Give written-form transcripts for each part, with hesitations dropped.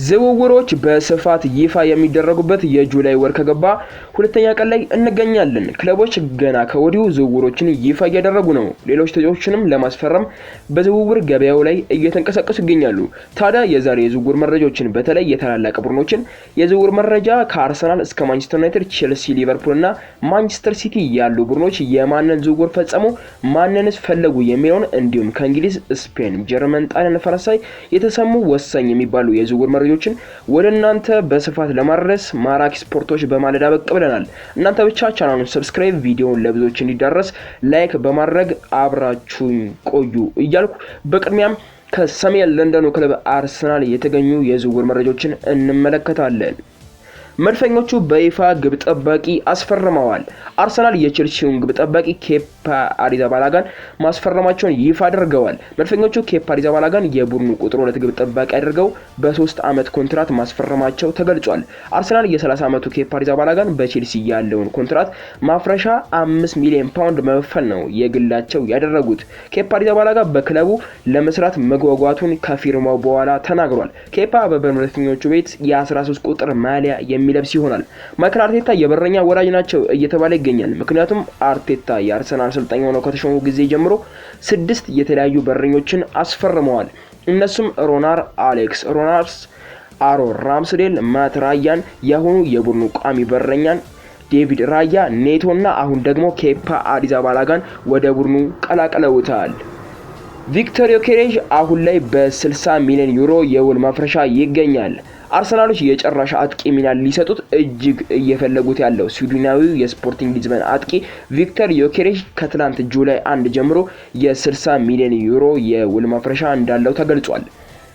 ዝውውሮች በስፋት ይፋ የሚደረጉበት የ July ወር ከገባ ሁለተኛ ቀን ላይ እንገኛለን። ክለቦች ገና ከወዲሁ ዝውውሮችን ይፋ እያደረጉ ነው። ሌሎች ተጫዋቾችንም ለማስፈረም በዝውውር ገበያው ላይ እየተንቀሳቀሱ ይገኛሉ። ታዲያ የዛሬ የዝውውር መረጃዎችን፣ በተለይ የታላላቅ ቡድኖችን የዝውውር መረጃ፣ ከአርሰናል እስከ ማንቸስተር ዩናይትድ፣ ቼልሲ፣ ሊቨርፑል እና ማንቸስተር ሲቲ ያሉ ቡድኖች የማንን ዝውውር ፈጸሙ፣ ማንንስ ፈለጉ የሚለውን፣ እንዲሁም ከእንግሊዝ፣ ስፔን፣ ጀርመን፣ ጣሊያን፣ ፈረንሳይ የተሰሙ ወሳኝ የሚባሉ የዝውውር መረጃዎችን ወደ እናንተ በስፋት ለማድረስ ማራኪ ስፖርቶች በማለዳ ብቅ ብለናል። እናንተ ብቻ ቻናሉን subscribe፣ ቪዲዮውን ለብዙዎች እንዲዳረስ like በማድረግ አብራችሁኝ ቆዩ እያልኩ በቅድሚያም ከሰሜን ለንደኑ ክለብ አርሰናል የተገኙ የዝውውር መረጃዎችን እንመለከታለን። መድፈኞቹ በይፋ ግብ ጠባቂ አስፈርመዋል። አርሰናል የቼልሲውን ግብ ጠባቂ ኬፓ አሪዛባላጋን ማስፈረማቸውን ይፋ አድርገዋል። መድፈኞቹ ኬፓ አሪዛባላጋን የቡድኑ ቁጥር 2 ግብ ጠባቂ አድርገው በ3 ዓመት ኮንትራት ማስፈረማቸው ተገልጿል። አርሰናል የ30 ዓመቱ ኬፓ አሪዛባላጋን በቼልሲ ያለውን ኮንትራት ማፍረሻ 5 ሚሊዮን ፓውንድ በመክፈል ነው የግላቸው ያደረጉት። ኬፓ አሪዛባላጋ በክለቡ ለመስራት መጓጓቱን ከፊርማው በኋላ ተናግሯል። ኬፓ በመድፈኞቹ ቤት የ13 ቁጥር ማሊያ የሚለብስ ይሆናል። ማይክል አርቴታ የበረኛ ወዳጅ ናቸው እየተባለ ይገኛል። ምክንያቱም አርቴታ የአርሰናል አሰልጣኝ ሆነው ከተሾሙ ጊዜ ጀምሮ ስድስት የተለያዩ በረኞችን አስፈርመዋል። እነሱም ሮናር አሌክስ ሮናርስ፣ አሮን ራምስዴል፣ ማት ራያን፣ የአሁኑ የቡድኑ ቋሚ በረኛን ዴቪድ ራያ፣ ኔቶ እና አሁን ደግሞ ኬፓ አሪዛባላጋን ወደ ቡድኑ ቀላቅለውታል። ቪክተር ዮኬሬሽ አሁን ላይ በ60 ሚሊዮን ዩሮ የውል ማፍረሻ ይገኛል። አርሰናሎች የጨራሽ አጥቂ ሚና ሊሰጡት እጅግ እየፈለጉት ያለው ስዊድናዊው የስፖርቲንግ ሊዝበን አጥቂ ቪክተር ዮኬሬሽ ከትላንት July 1 ጀምሮ የ60 ሚሊዮን ዩሮ የውል ማፍረሻ እንዳለው ተገልጿል።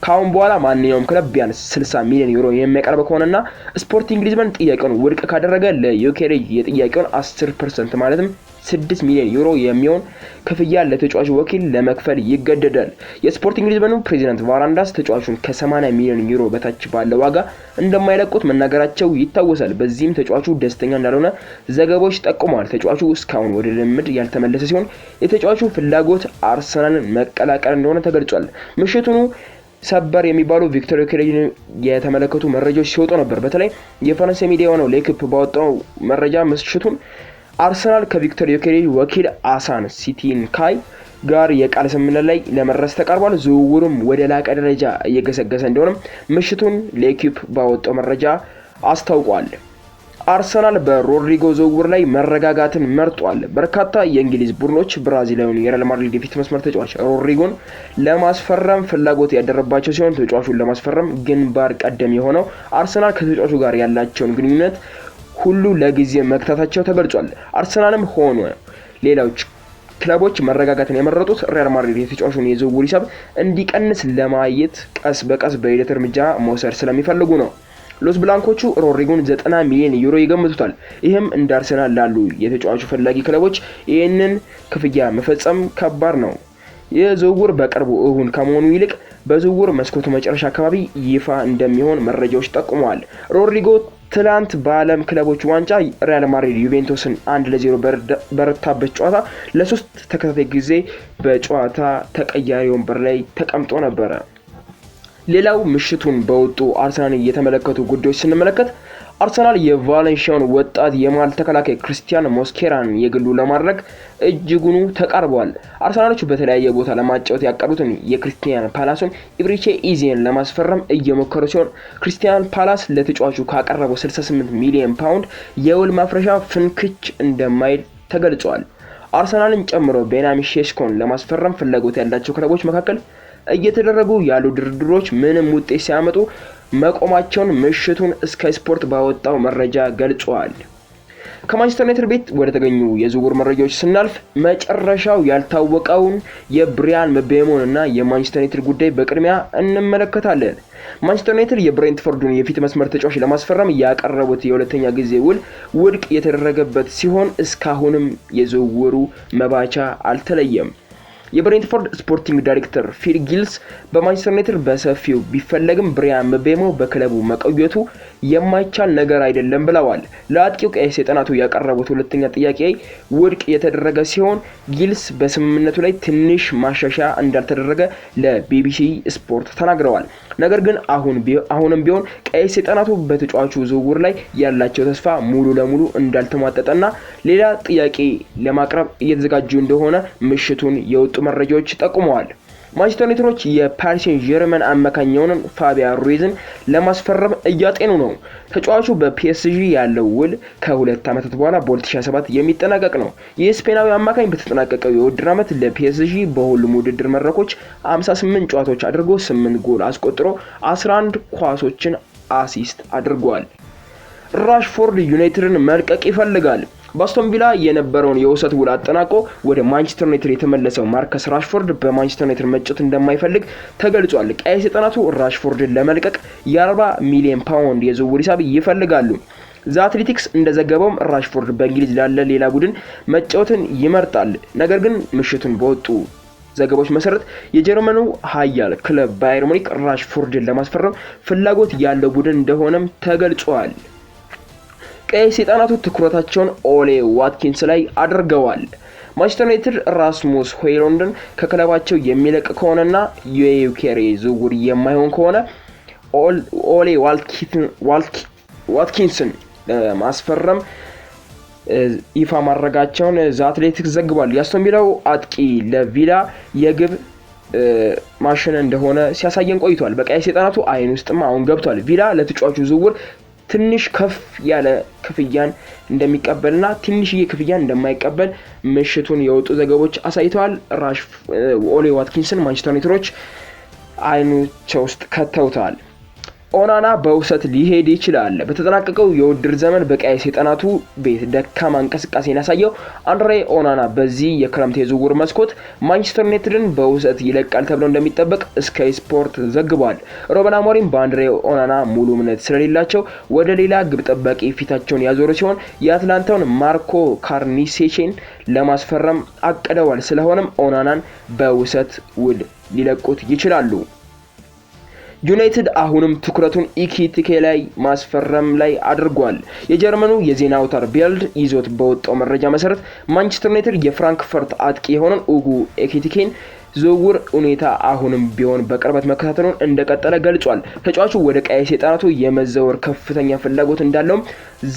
ከአሁን በኋላ ማንኛውም ክለብ ቢያንስ 60 ሚሊዮን ዩሮ የሚያቀርብ ከሆነና ስፖርቲንግ ሊዝበን ጥያቄውን ውድቅ ካደረገ ለዮኬሬሽ የጥያቄውን 10% ማለትም 6 ሚሊዮን ዩሮ የሚሆን ክፍያ ለተጫዋቹ ወኪል ለመክፈል ይገደዳል። የስፖርቲንግ ሊዝበኑ ፕሬዚዳንት ቫራንዳስ ተጫዋቹን ከ80 ሚሊዮን ዩሮ በታች ባለ ዋጋ እንደማይለቁት መናገራቸው ይታወሳል። በዚህም ተጫዋቹ ደስተኛ እንዳልሆነ ዘገባዎች ጠቁመዋል። ተጫዋቹ እስካሁን ወደ ልምምድ ያልተመለሰ ሲሆን የተጫዋቹ ፍላጎት አርሰናልን መቀላቀል እንደሆነ ተገልጿል። ምሽቱኑ ሰበር የሚባሉ ቪክቶር ዮኬሬሽን የተመለከቱ መረጃዎች ሲወጡ ነበር። በተለይ የፈረንሳይ ሚዲያ የሆነው ሌኪፕ ባወጣው መረጃ ምሽቱን አርሰናል ከቪክቶር ዮኬሬሽ ወኪል አሳን ሲቲንካይ ጋር የቃል ስምምነት ላይ ለመድረስ ተቃርቧል። ዝውውሩም ወደ ላቀ ደረጃ እየገሰገሰ እንደሆነም ምሽቱን ሌኪፕ ባወጣው መረጃ አስታውቋል። አርሰናል በሮድሪጎ ዝውውር ላይ መረጋጋትን መርጧል። በርካታ የእንግሊዝ ቡድኖች ብራዚላዊውን የሪያል ማድሪድ የፊት መስመር ተጫዋች ሮድሪጎን ለማስፈረም ፍላጎት ያደረባቸው ሲሆን፣ ተጫዋቹን ለማስፈረም ግንባር ቀደም የሆነው አርሰናል ከተጫዋቹ ጋር ያላቸውን ግንኙነት ሁሉ ለጊዜ መግታታቸው ተገልጿል። አርሰናልም ሆነ ሌሎች ክለቦች መረጋጋትን የመረጡት ሪያል ማድሪድ የተጫዋቹን የዝውውር ሂሳብ እንዲቀንስ ለማየት ቀስ በቀስ በሂደት እርምጃ መውሰድ ስለሚፈልጉ ነው። ሎስ ብላንኮቹ ሮድሪጎን 90 ሚሊዮን ዩሮ ይገምቱታል። ይህም እንደ አርሰናል ላሉ የተጫዋቹ ፈላጊ ክለቦች ይህንን ክፍያ መፈጸም ከባድ ነው። ይህ ዝውውር በቅርቡ እውን ከመሆኑ ይልቅ በዝውውር መስኮቱ መጨረሻ አካባቢ ይፋ እንደሚሆን መረጃዎች ጠቁመዋል። ሮድሪጎ ትላንት በዓለም ክለቦች ዋንጫ ሪያል ማድሪድ ዩቬንቱስን 1-0 በረታበት ጨዋታ ለሶስት ተከታታይ ጊዜ በጨዋታ ተቀያሪ ወንበር ላይ ተቀምጦ ነበረ። ሌላው ምሽቱን በወጡ አርሰናልን የተመለከቱ ጉዳዮች ስንመለከት፣ አርሰናል የቫሌንሺያውን ወጣት የመሀል ተከላካይ ክርስቲያን ሞስኬራን የግሉ ለማድረግ እጅጉኑ ተቃርበዋል። አርሰናሎች በተለያየ ቦታ ለማጫወት ያቀዱትን የክሪስታል ፓላሱን ኢብሪቼ ኢዜን ለማስፈረም እየሞከሩ ሲሆን፣ ክሪስታል ፓላስ ለተጫዋቹ ካቀረበው 68 ሚሊዮን ፓውንድ የውል ማፍረሻ ፍንክች እንደማይል ተገልጿል። አርሰናልን ጨምሮ ቤንያሚን ሼሽኮን ለማስፈረም ፍላጎት ያላቸው ክለቦች መካከል እየተደረጉ ያሉ ድርድሮች ምንም ውጤት ሳያመጡ መቆማቸውን ምሽቱን ስካይ ስፖርት ባወጣው መረጃ ገልጿል። ከማንቸስተር ዩናይትድ ቤት ወደ ተገኙ የዝውውር መረጃዎች ስናልፍ፣ መጨረሻው ያልታወቀውን የብሪያን ምቤሞን እና የማንቸስተር ዩናይትድ ጉዳይ በቅድሚያ እንመለከታለን። ማንቸስተር ዩናይትድ የብሬንትፎርዱን የፊት መስመር ተጫዋች ለማስፈረም ያቀረቡት የሁለተኛ ጊዜ ውል ውድቅ የተደረገበት ሲሆን፣ እስካሁንም የዝውውሩ መባቻ አልተለየም። የብሬንትፎርድ sporting director ፊል ጊልስ በማንቸስተር ዩናይትድ በሰፊው ቢፈለግም ብሪያን ምቤሞ በክለቡ መቆየቱ የማይቻል ነገር አይደለም ብለዋል። ለአጥቂው ቀይ ሰይጣናቱ ያቀረቡት ሁለተኛ ጥያቄ ውድቅ የተደረገ ሲሆን፣ ጊልስ በስምምነቱ ላይ ትንሽ ማሻሻያ እንዳልተደረገ ለቢቢሲ ስፖርት ተናግረዋል። ነገር ግን አሁንም ቢሆን ቀይ ሰይጣናቱ በተጫዋቹ ዝውውር ላይ ያላቸው ተስፋ ሙሉ ለሙሉ እንዳልተሟጠጠና ሌላ ጥያቄ ለማቅረብ እየተዘጋጁ እንደሆነ ምሽቱን የወጡ መረጃዎች ጠቁመዋል። ማንቸስተር ዩናይትዶች የፓሪስ ሴን ዠርመን አማካኝ የሆነውን ፋቢያን ሩይዝን ለማስፈረም እያጤኑ ነው። ተጫዋቹ በፒኤስጂ ያለው ውል ከ2 ዓመታት በኋላ በ2027 የሚጠናቀቅ ነው። ይህ ስፔናዊ አማካኝ በተጠናቀቀው የውድድር ዓመት ለፒኤስጂ በሁሉም ውድድር መድረኮች 58 ጨዋታዎች አድርጎ 8 ጎል አስቆጥሮ 11 ኳሶችን assist አድርጓል። ራሽፎርድ ዩናይትድን መልቀቅ ይፈልጋል። በአስቶን ቪላ የነበረውን የውሰት ውል አጠናቆ ወደ ማንቸስተር ዩናይትድ የተመለሰው ማርከስ ራሽፎርድ በማንቸስተር ዩናይትድ መጫወት እንደማይፈልግ ተገልጿል። ቀይ ሰይጣናቱ ራሽፎርድን ለመልቀቅ የ40 ሚሊዮን ፓውንድ የዝውውር ሂሳብ ይፈልጋሉ። ዘ አትሌቲክስ እንደዘገበውም ራሽፎርድ በእንግሊዝ ላለ ሌላ ቡድን መጫወትን ይመርጣል። ነገር ግን ምሽቱን በወጡ ዘገባዎች መሰረት የጀርመኑ ኃያል ክለብ ባየር ሙኒክ ራሽፎርድን ለማስፈረም ፍላጎት ያለው ቡድን እንደሆነም ተገልጿል። ቀይ ሰይጣናቱ ትኩረታቸውን ኦሌ ዋትኪንስ ላይ አድርገዋል። ማንቸስተር ዩናይትድ ራስሙስ ሆይሉንድን ከክለባቸው የሚለቅ ከሆነና የዮኬሬስ ዝውውር የማይሆን ከሆነ ኦሌ ዋትኪንስን ለማስፈረም ይፋ ማድረጋቸውን ዘ አትሌቲክስ ዘግቧል። የአስቶን ቪላው አጥቂ ለቪላ የግብ ማሽን እንደሆነ ሲያሳየን ቆይቷል። በቀይ ሰይጣናቱ አይን ውስጥም አሁን ገብቷል። ቪላ ለተጫዋቹ ዝውውር ትንሽ ከፍ ያለ ክፍያን እንደሚቀበልና ትንሽዬ ክፍያን እንደማይቀበል ምሽቱን የወጡ ዘገቦች አሳይተዋል። ራሽ ኦሌ ዋትኪንስን ማንቸስተር ዩናይትዶች አይናቸው ውስጥ ከተውታል። ኦናና በውሰት ሊሄድ ይችላል። በተጠናቀቀው የውድድር ዘመን በቀይ ሰይጣናቱ ቤት ደካማ እንቅስቃሴን ያሳየው አንድሬ ኦናና በዚህ የክረምት የዝውውር መስኮት ማንቸስተር ዩናይትድን በውሰት ይለቃል ተብሎ እንደሚጠበቅ ስካይ ስፖርት ዘግቧል። ሩበን አሞሪም በአንድሬ ኦናና ሙሉ እምነት ስለሌላቸው ወደ ሌላ ግብ ጠባቂ ፊታቸውን ያዞሩ ሲሆን የአትላንታውን ማርኮ ካርኒሴቼን ለማስፈረም አቅደዋል። ስለሆነም ኦናናን በውሰት ውል ሊለቁት ይችላሉ። ዩናይትድ አሁንም ትኩረቱን ኢኪቲኬ ላይ ማስፈረም ላይ አድርጓል። የጀርመኑ የዜና አውታር ቢልድ ይዞት በወጣው መረጃ መሰረት ማንቸስተር ዩናይትድ የፍራንክፈርት አጥቂ የሆነውን ኡጉ ኤኪቲኬን ዝውውር ሁኔታ አሁንም ቢሆን በቅርበት መከታተሉን እንደቀጠለ ገልጿል። ተጫዋቹ ወደ ቀይ ሰይጣናቱ የመዘወር ከፍተኛ ፍላጎት እንዳለውም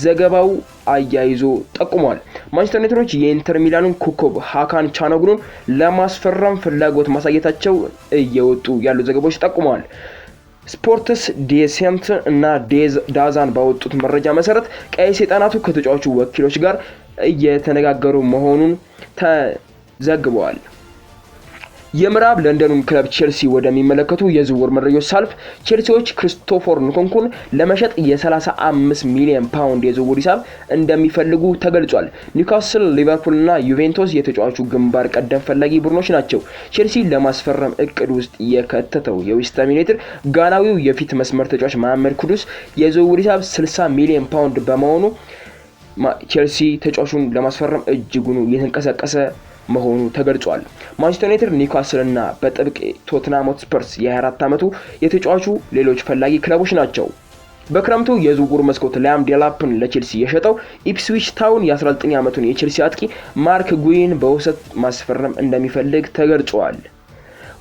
ዘገባው አያይዞ ጠቁሟል። ማንቸስተር ዩናይትዶች የኢንተር ሚላኑን ኮከብ ሀካን ቻኖግሉን ለማስፈረም ፍላጎት ማሳየታቸው እየወጡ ያሉ ዘገባዎች ጠቁመዋል። ስፖርትስ ዴሴንት እና ዳዛን ባወጡት መረጃ መሰረት ቀይ ሰይጣናቱ ከተጫዋቹ ወኪሎች ጋር እየተነጋገሩ መሆኑን ተዘግበዋል። የምዕራብ ለንደኑን ክለብ ቼልሲ ወደሚመለከቱ የዝውውር መረጃዎች ሳልፍ ቼልሲዎች ክሪስቶፈር ንኩንኩን ለመሸጥ የ35 ሚሊዮን ፓውንድ የዝውውር ሂሳብ እንደሚፈልጉ ተገልጿል። ኒውካስል፣ ሊቨርፑል እና ዩቬንቱስ የተጫዋቹ ግንባር ቀደም ፈላጊ ቡድኖች ናቸው። ቼልሲ ለማስፈረም እቅድ ውስጥ የከተተው የዌስትሃም ዩናይትድ ጋናዊው የፊት መስመር ተጫዋች መሐመድ ኩዱስ የዝውውር ሂሳብ 60 ሚሊዮን ፓውንድ በመሆኑ ቼልሲ ተጫዋቹን ለማስፈረም እጅጉን እየተንቀሳቀሰ መሆኑ ተገልጿል። ማንቸስተር ዩናይትድ፣ ኒውካስል እና በጥብቅ ቶትናም ሆትስፐርስ የ24 ዓመቱ የተጫዋቹ ሌሎች ፈላጊ ክለቦች ናቸው። በክረምቱ የዝውውር መስኮት ሊያም ዴላፕን ለቼልሲ የሸጠው ኢፕስዊች ታውን የ19 ዓመቱን የቼልሲ አጥቂ ማርክ ጉይን በውሰት ማስፈረም እንደሚፈልግ ተገልጿል።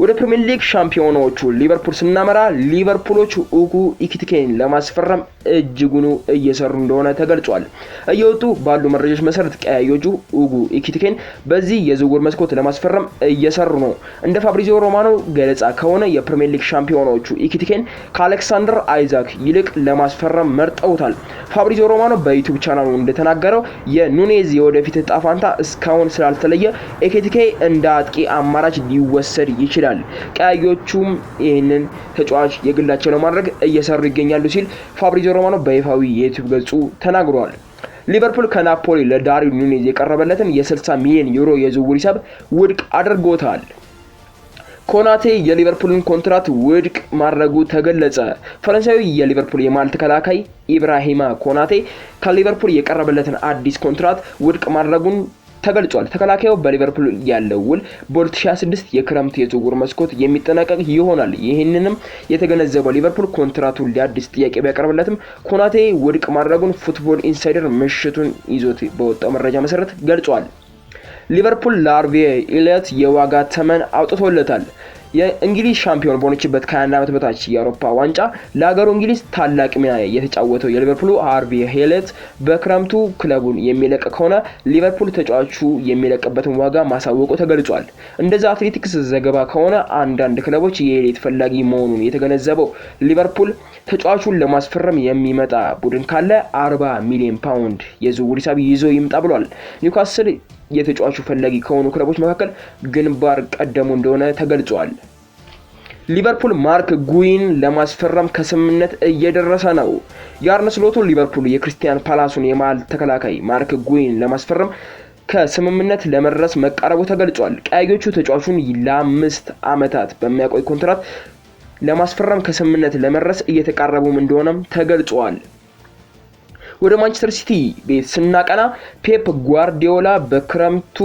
ወደ ፕሪሚየር ሊግ ሻምፒዮናዎቹ ሊቨርፑል ስናመራ ሊቨርፑሎች ኡጉ ኢኪቲኬን ለማስፈረም እጅጉኑ እየሰሩ እንደሆነ ተገልጿል። እየወጡ ባሉ መረጃዎች መሰረት ቀያዮቹ ኡጉ ኢኪቲኬን በዚህ የዝውውር መስኮት ለማስፈረም እየሰሩ ነው። እንደ ፋብሪዚዮ ሮማኖ ገለጻ ከሆነ የፕሪሚየር ሊግ ሻምፒዮናዎቹ ኢኪቲኬን ከአሌክሳንደር አይዛክ ይልቅ ለማስፈረም መርጠውታል። ፋብሪዚዮ ሮማኖ በዩቲዩብ ቻናሉ እንደተናገረው የኑኔዝ የወደፊት እጣ ፋንታ እስካሁን ስላልተለየ ኢኪቲኬ እንደ አጥቂ አማራጭ ሊወሰድ ይችላል። ቀያዮቹም ይህንን ተጫዋች የግላቸው ለማድረግ እየሰሩ ይገኛሉ ሲል ፋብሪዚዮ ሮማኖ በይፋዊ የዩቲዩብ ገጹ ተናግሯል። ሊቨርፑል ከናፖሊ ለዳርዊን ኑኔዝ የቀረበለትን የ60 ሚሊዮን ዩሮ የዝውውር ሂሳብ ውድቅ አድርጎታል። ኮናቴ የሊቨርፑልን ኮንትራት ውድቅ ማድረጉ ተገለጸ። ፈረንሳዊ የሊቨርፑል የመሃል ተከላካይ ኢብራሂማ ኮናቴ ከሊቨርፑል የቀረበለትን አዲስ ኮንትራት ውድቅ ማድረጉን ተገልጿል። ተከላካዩ በሊቨርፑል ያለው ውል በ2026 የክረምት የዝውውር መስኮት የሚጠናቀቅ ይሆናል። ይህንንም የተገነዘበው ሊቨርፑል ኮንትራቱን ሊያድስ ጥያቄ ቢያቀርብለትም ኮናቴ ውድቅ ማድረጉን ፉትቦል ኢንሳይደር ምሽቱን ይዞት በወጣው መረጃ መሰረት ገልጿል። ሊቨርፑል ለሃርቪ ኤሊየት የዋጋ ተመን አውጥቶለታል። የእንግሊዝ ሻምፒዮን በሆነችበት ከ21 ዓመት በታች የአውሮፓ ዋንጫ ለሀገሩ እንግሊዝ ታላቅ ሚና የተጫወተው የሊቨርፑሉ ሃርቪ ኤሊየት በክረምቱ ክለቡን የሚለቅ ከሆነ ሊቨርፑል ተጫዋቹ የሚለቅበትን ዋጋ ማሳወቁ ተገልጿል። እንደ ዘ አትሌቲክስ ዘገባ ከሆነ አንዳንድ ክለቦች የኤሊየት ፈላጊ መሆኑን የተገነዘበው ሊቨርፑል ተጫዋቹን ለማስፈረም የሚመጣ ቡድን ካለ 40 ሚሊዮን ፓውንድ የዝውውር ሂሳብ ይዞ ይምጣ ብሏል። ኒውካስል የተጫዋቹ ፈላጊ ከሆኑ ክለቦች መካከል ግንባር ቀደሙ እንደሆነ ተገልጿል። ሊቨርፑል ማርክ ጉይን ለማስፈረም ከስምምነት እየደረሰ ነው። የአርነ ስሎቱ ሊቨርፑል የክሪስታል ፓላሱን የመሃል ተከላካይ ማርክ ጉይን ለማስፈረም ከስምምነት ለመድረስ መቃረቡ ተገልጿል። ቀያዮቹ ተጫዋቹን ለ5 ዓመታት በሚያቆይ ኮንትራት ለማስፈረም ከስምምነት ለመድረስ እየተቃረቡም እንደሆነም ተገልጿል። ወደ ማንቸስተር ሲቲ ቤት ስናቀና ፔፕ ጓርዲዮላ በክረምቱ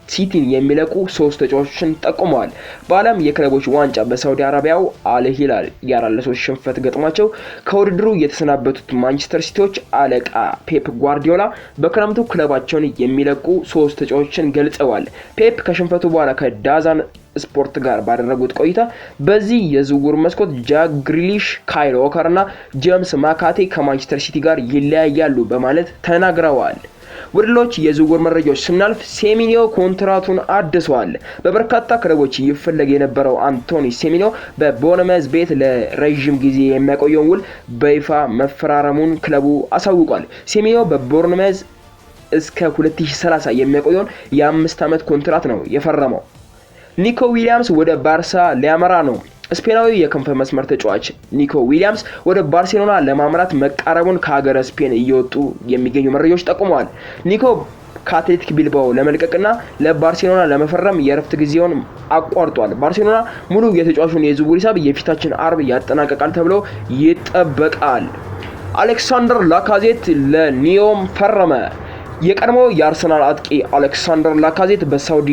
ሲቲን የሚለቁ ሶስት ተጫዋቾችን ጠቁመዋል። በዓለም የክለቦች ዋንጫ በሳውዲ አረቢያው አልሂላል የ4-3 ሽንፈት ገጥሟቸው ከውድድሩ የተሰናበቱት ማንቸስተር ሲቲዎች አለቃ ፔፕ ጓርዲዮላ በክረምቱ ክለባቸውን የሚለቁ ሶስት ተጫዋቾችን ገልጸዋል። ፔፕ ከሽንፈቱ በኋላ ከዳዛን ስፖርት ጋር ባደረጉት ቆይታ በዚህ የዝውውር መስኮት ጃክ ግሪሊሽ፣ ካይል ዎከር እና ጄምስ ማካቴ ከማንቸስተር ሲቲ ጋር ይለያያሉ በማለት ተናግረዋል። ወደ ሌሎች የዝውውር መረጃዎች ስናልፍ ሴሜንዮ ኮንትራቱን አድሷል። በበርካታ ክለቦች ይፈለግ የነበረው አንቶኒ ሴሜንዮ በቦርንመዝ ቤት ለረዥም ጊዜ የሚያቆየውን ውል በይፋ መፈራረሙን ክለቡ አሳውቋል። ሴሜንዮ በቦርንመዝ እስከ 2030 የሚያቆየውን የ5 ዓመት ኮንትራት ነው የፈረመው። ኒኮ ዊሊያምስ ወደ ባርሳ ሊያመራ ነው። ስፔናዊ የክንፍ መስመር ተጫዋች ኒኮ ዊሊያምስ ወደ ባርሴሎና ለማምራት መቃረቡን ከሀገረ ስፔን እየወጡ የሚገኙ መረጃዎች ጠቁመዋል። ኒኮ ከአትሌቲክ ቢልባኦ ለመልቀቅና ለባርሴሎና ለመፈረም የእረፍት ጊዜውን አቋርጧል። ባርሴሎና ሙሉ የተጫዋቹን የዝውውር ሂሳብ የፊታችን አርብ ያጠናቀቃል ተብሎ ይጠበቃል። አሌክሳንደር ላካዜት ለኒዮም ፈረመ። የቀድሞ የአርሰናል አጥቂ አሌክሳንደር ላካዜት በሳውዲ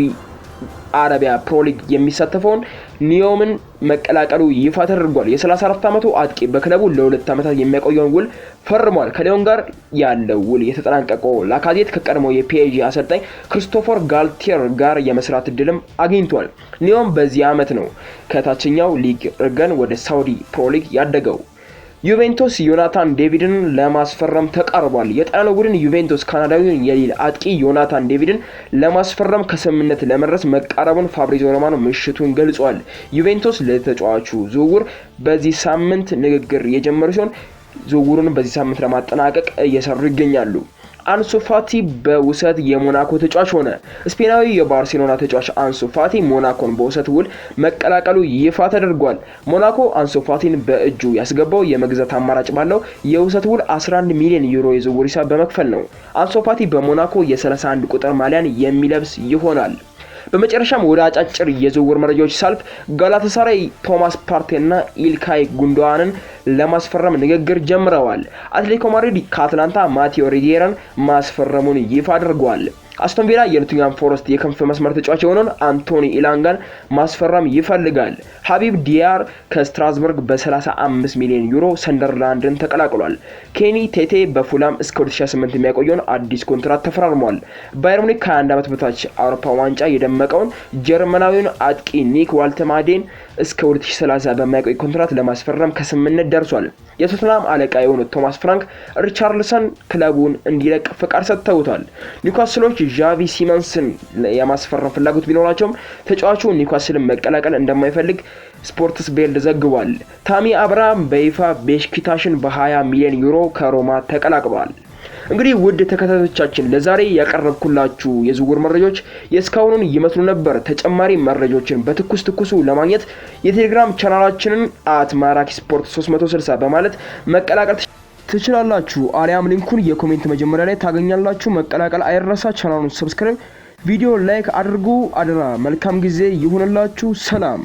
አረቢያ ፕሮሊግ የሚሳተፈውን ኒዮምን መቀላቀሉ ይፋ ተደርጓል። የ34 ዓመቱ አጥቂ በክለቡ ለ2 ዓመታት የሚያቆየውን ውል ፈርሟል። ከሊዮን ጋር ያለው ውል የተጠናቀቀው ላካዜት ከቀድሞው የፒኤስጂ አሰልጣኝ ክሪስቶፈር ጋልቲየር ጋር የመስራት እድልም አግኝቷል። ኒዮም በዚህ ዓመት ነው ከታችኛው ሊግ እርከን ወደ ሳውዲ ፕሮሊግ ያደገው። ዩቬንቱስ ዮናታን ዴቪድን ለማስፈረም ተቃርቧል። የጣሊያኑ ቡድን ዩቬንቱስ ካናዳዊውን የሊል አጥቂ ዮናታን ዴቪድን ለማስፈረም ከስምምነት ለመድረስ መቃረቡን ፋብሪዚዮ ሮማኖ ምሽቱን ገልጿል። ዩቬንቱስ ለተጫዋቹ ዝውውር በዚህ ሳምንት ንግግር የጀመሩ ሲሆን ዝውውሩን በዚህ ሳምንት ለማጠናቀቅ እየሰሩ ይገኛሉ። አንሱ ፋቲ በውሰት የሞናኮ ተጫዋች ሆነ። ስፔናዊ የባርሴሎና ተጫዋች አንሱ ፋቲ ሞናኮን በውሰት ውል መቀላቀሉ ይፋ ተደርጓል። ሞናኮ አንሱ ፋቲን በእጁ ያስገባው የመግዛት አማራጭ ባለው የውሰት ውል 11 ሚሊዮን ዩሮ የዝውውር ሂሳብ በመክፈል ነው። አንሱ ፋቲ በሞናኮ የ31 ቁጥር ማሊያን የሚለብስ ይሆናል። በመጨረሻም ወደ አጫጭር የዝውውር መረጃዎች ሳልፍ ጋላታሳራይ ቶማስ ፓርቴና ኢልካይ ጉንዶዋንን ለማስፈረም ንግግር ጀምረዋል። አትሌቲኮ ማድሪድ ከአትላንታ ማቴዎ ሬጌራን ማስፈረሙን ይፋ አድርጓል። አስቶን ቪላ የኖቲንግሃም ፎረስት የክንፍ መስመር ተጫዋች የሆነውን አንቶኒ ኢላንጋን ማስፈረም ይፈልጋል። ሀቢብ ዲያር ከስትራስበርግ በ35 ሚሊዮን ዩሮ ሰንደርላንድን ተቀላቅሏል። ኬኒ ቴቴ በፉላም እስከ 2028 የሚያቆየውን አዲስ ኮንትራት ተፈራርሟል። ባየር ሙኒክ ከ21 ዓመት በታች አውሮፓ ዋንጫ የደመቀውን ጀርመናዊውን አጥቂ ኒክ ዋልተማዴን እስከ 2030 በሚያቆይ ኮንትራት ለማስፈረም ከስምምነት ደርሷል። የቶትናም አለቃ የሆኑት ቶማስ ፍራንክ ሪቻርልሰን ክለቡን እንዲለቅ ፈቃድ ሰጥተውታል። ኒውካስሎች ዣቪ ሲመንስን የማስፈረም ፍላጎት ቢኖራቸውም ተጫዋቹ ኒውካስልን መቀላቀል እንደማይፈልግ ስፖርትስ ቤልድ ዘግቧል። ታሚ አብርሃም በይፋ ቤሽኪታሽን በ20 ሚሊዮን ዩሮ ከሮማ ተቀላቅሏል። እንግዲህ ውድ ተከታታዮቻችን፣ ለዛሬ ያቀረብኩላችሁ የዝውውር መረጃዎች የእስካሁኑን ይመስሉ ነበር። ተጨማሪ መረጃዎችን በትኩስ ትኩሱ ለማግኘት የቴሌግራም ቻናላችንን @ማራኪስፖርት360 በማለት መቀላቀል ትችላላችሁ። አሊያም link ኡን የ comment መጀመሪያ ላይ ታገኛላችሁ። መቀላቀል አይረሳ። ቻናሉን subscribe፣ ቪዲዮ like አድርጉ። አደራ። መልካም ጊዜ ይሁንላችሁ። ሰላም።